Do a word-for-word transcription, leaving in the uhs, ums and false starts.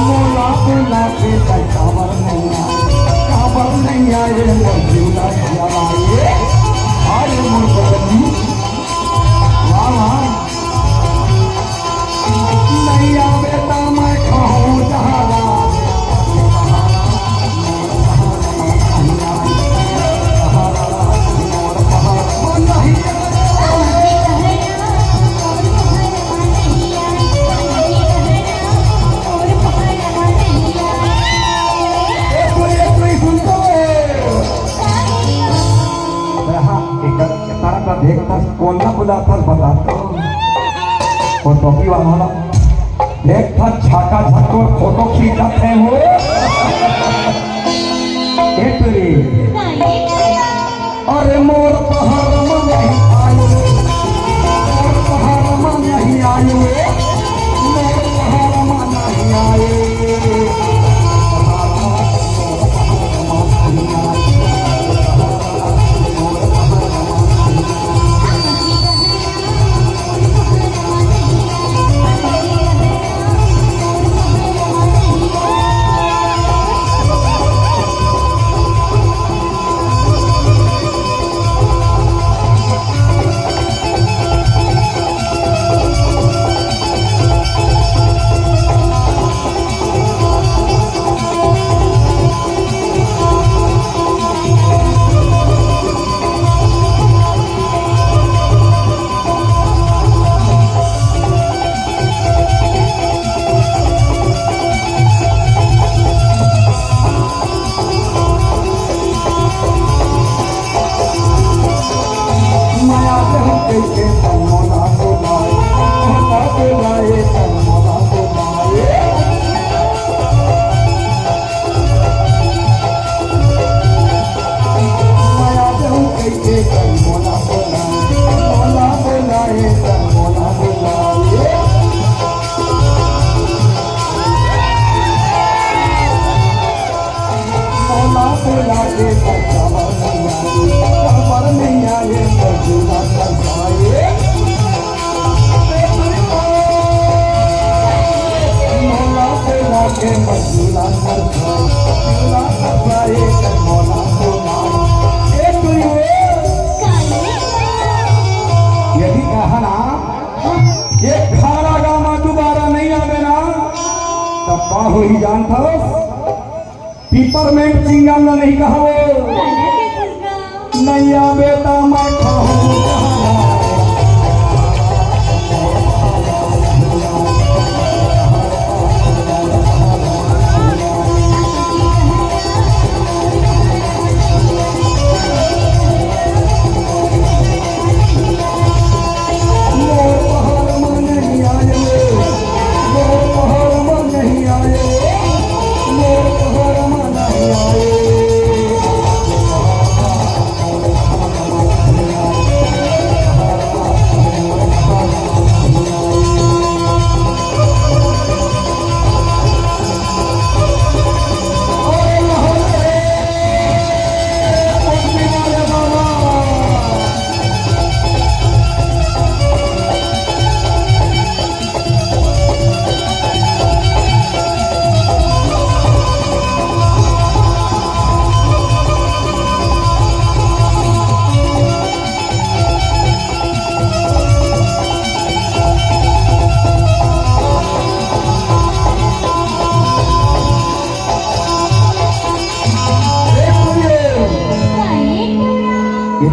मोला बुला के तै काबर नइ आए, काबर नइ आए, मोर जीव ला जलाए। अरे मोर बदनी, वाह, वाह। नइ आबे त मैं खाहूं जहरा। रहा, एक, एक तारा का देख था, कौन ना बुला था, बता तो। वो टोपी वाला ना। देख था, झाका झकोर फोटो खींचत हे वो। एक रे। अरे मोर पहाड़ में नहीं आयो, मोर पहाड़ में नहीं आयो, मोर पहाड़ में नहीं आयो। यदि कहा ना, ये खारा गामा दोबारा नहीं आवे ना, तब का होही जानथस? पिपरमेंट चिंगम ल नहीं कहावो। नहीं आवे त मैं खाहूं।